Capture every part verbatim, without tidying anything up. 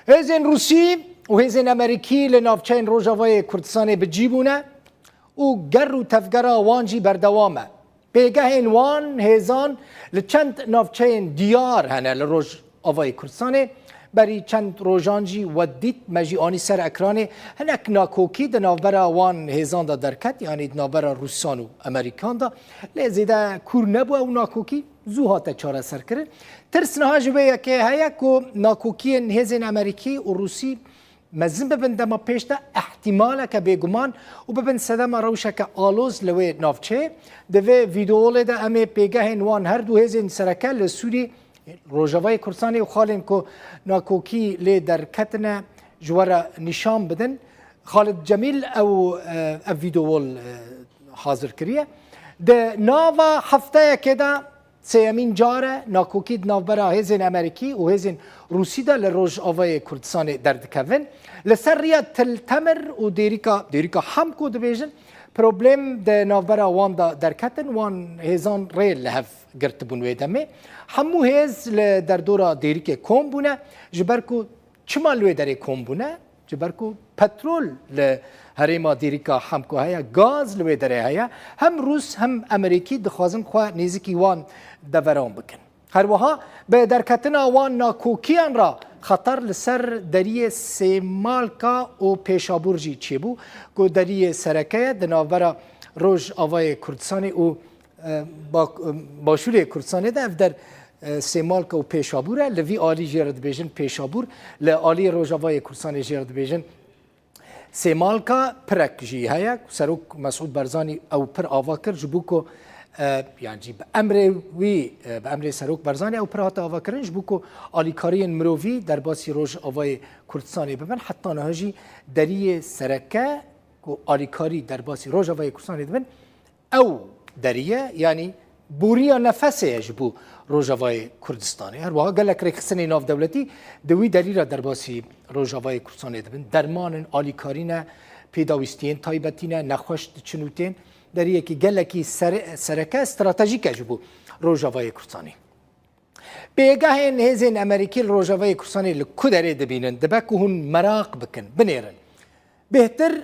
Hêzên Rûsî û hêzên Amerîkî li navçeyên Rojavayê Kurdistanê bi cî bûne û ger û tevgera wan jî berdewam e. Pêgehên wan hêzan li çend navçeyên diyar hene li Rojavayê Kurdistanê. Berî çend rojan jî we dît, me jî anî ser ekranê, hinek nakokî di navbera wan hêzan de derket, yanî di navbera Rûsan û Amerîkan de. Lê zêde kûr nebû ew nakokî, zû hate çareserkirin. Tirs niha ji vê yekê heye ku nakokiyên hêzên Amerîkî û Rûsî mezin bibin dema pêş de, ihtimaleke bêguman, û bibin sedema rewşeke aloz li wê navçeyê. Di vê vîdeolê de em ê pêgehên wan her du hêzên sereke li Sûrî, Rojavayê Kurdistanê û xalên ku nakokî lê derketine ji we re nîşan bidin. Xalid Cemîl ew, e, ev vîdeol, e, hazir kiriye. Di nava hefteyekê de sêyemîn car e nakokî di navbera hêzên Amerîkî û hêzên Rûsî de li Rojavayê Kurdistanê derdikevin. Li ser riya Til Temir û Dêrîka, Dêrîka Hemko dibêjin, problem di navbera wan de derketin, wan hêzan rê li hev girtibûn wê demê. Hemû hêz li derdora Dêrîkê kom bûne, ji ber ku Çima li wê derê kom bûne? Ji ber ku petrol li herêma Dêrîka Hemko heye, gaz li wê derê heye. Hem Rûs hem Amerîkî dixwazin xwe nêzikî wan deveran bikin. Her wiha bi derketina wan nakokiyan re xeter li ser deriyê Sêmalka û Pêşabûr jî çêbû, ku deriyê sereke ye di navbera Rojavayê Kurdistanê û e, bak-, e, Başûrê Kurdistanê de ev der, e, Sêmalka û Pêşabûr e. Li vî alî jê re dibêjin Pêşabûr, li alî Rojavayê Kurdistanê jê re dibêjin Sêmalka. Pirek jî heye ku Serok Mesûd Barzanî ew pir ava kir, ji bo ku, e, yan jî bi emrê wî, e, bi emrê Serok Barzanî ew pir hate avakirin, ji bo ku alîkariyên mirovî derbasî Rojavayê Kurdistanê bibin. Heta niha jî deriyê sereke ku alîkarî derbasî Rojavayê Kurdistanê dibin, ew derî ye, yanî boriya nefesê ye ji bo Rojavayê Kurdistanê. Her wiha gelek rêxistinên navdewletî di wî derî re derbasî Rojavayê Kurdistanê dibin. Derman in, alîkarî ne, pêdawîstiyên taybetî ne, nexweş diçin û tên. Deriyekî gelekî sere-, sereke, stratejîk e ji bo Rojavayê Kurdistanê. Pêgehên hêzên Amerîkî li Rojavayê Kurdistanê li ku derê dibînin? Dibe ku hûn meraq bikin, binêrin. Bêhtir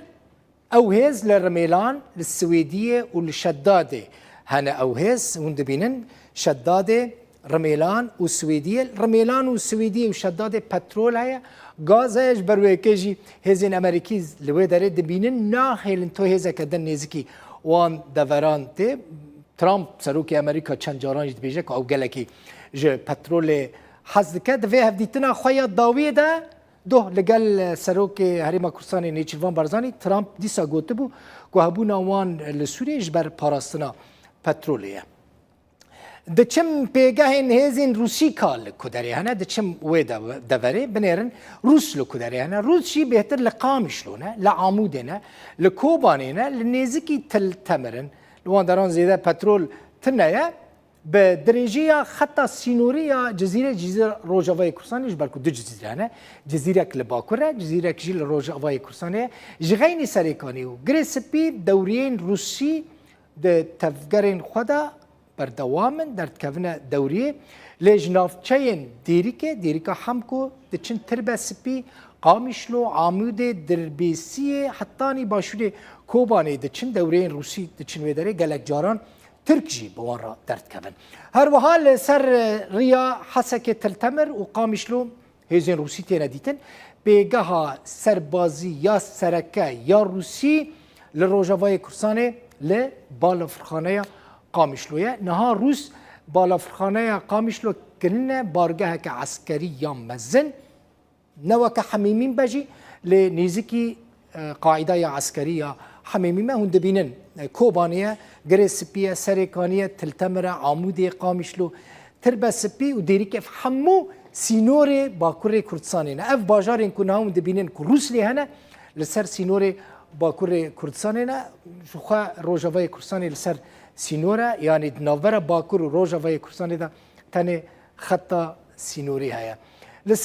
ew hêz li Rimêlan, li Swêdiyê û li Şedadê hene. Ew hêz hûn dibînin, Şedadê, Rimêlan û Swêdiyê. Rimêlan û Swêdiyê û Şedadê petrol heye, gaz heye, ji ber wê yekê jî hêzên Amerîkî li wê derê dibînin, naxêlin to hêzeke din nêzikî wan deveran tê. Trump, serokê Amerîka, çend caran jî dibêje ku ew gelekî ji petrolê hez dike. Di vê hevdîtina xwe ya dawiyê de, doh li gel serokê Herêma Kurdistanê Nêçîrvan Barzanî, Trump dîsa gotibû ku hebûna wan li Sûriyê ji ber parastina petrolê ye. Diçim pêgehên hêzên Rûsî ka li ku derê hene, diçim wê de-, deverê, binêrin Rûs li ku derê hene. Rûs jî bêhtir li Qamişlo ne, li Amûdê ne, li Kobanê ne, li nêzikî Til Temir in. Li wan deran zêde petrol tune ye. Bi dirêjiya xeta sînorî ya Cizîrê, Cizîra Rojavayê Kurdistanê, ji ber ku du cizîre hene, cizîrek li bakur e, cizîrek jî li Rojavayê Kurdistanê ye. Ji xeynî Serêkanî û Girê Spî dewriyên Rûsî di tevgerên xwe de berdewam in, derdikevine dewriyê. Lê ji navçeyên Dêrikê, Dêrika Hemko, diçin Tirbe Spî, Qamişlo, Amûdê, Dirbêsiyê, hetanî başûrê Kobanê diçin, dewreyên Rûsî diçin wê derê, gelek caran Tirk jî bi wan re derdikevin. Her wiha li ser, e, riya Hesekê, Til Temir û Qamişlo hêzên Rûsî têne dîtin. Pêgeha serbazî ya sereke ya Rûsî li Rojavayê Kurdistanê li balafirxaneya Qamişlo ye. Niha Rûs balafirxaneya Qamişlo kirine bargeheke eskerî ya mezin. Ne weke Hemîmîn be jî, lê nêzîkî, e, qaîda ya eskerî ya Hemîmî me. Hûn dibînin, e, Kobanê ye, Girê Spî ye, Serêkanî ye, Til Temir e, Amûdê, Qamişlo, Tirbe Spî û Dêrikê, ev hemû sînorê Bakurê Kurdistanê ne. Ev bajarên ku niha hûn dibînin ku Rûs lê hene, li ser sînorê Bakurê Kurdistanê ne. Ji xwe Rojavayê Kurdistanê li ser sînor e, yanî di navbera Bakur û Rojavayê Kurdistanê de tenê xeta sînorî heye. Li ser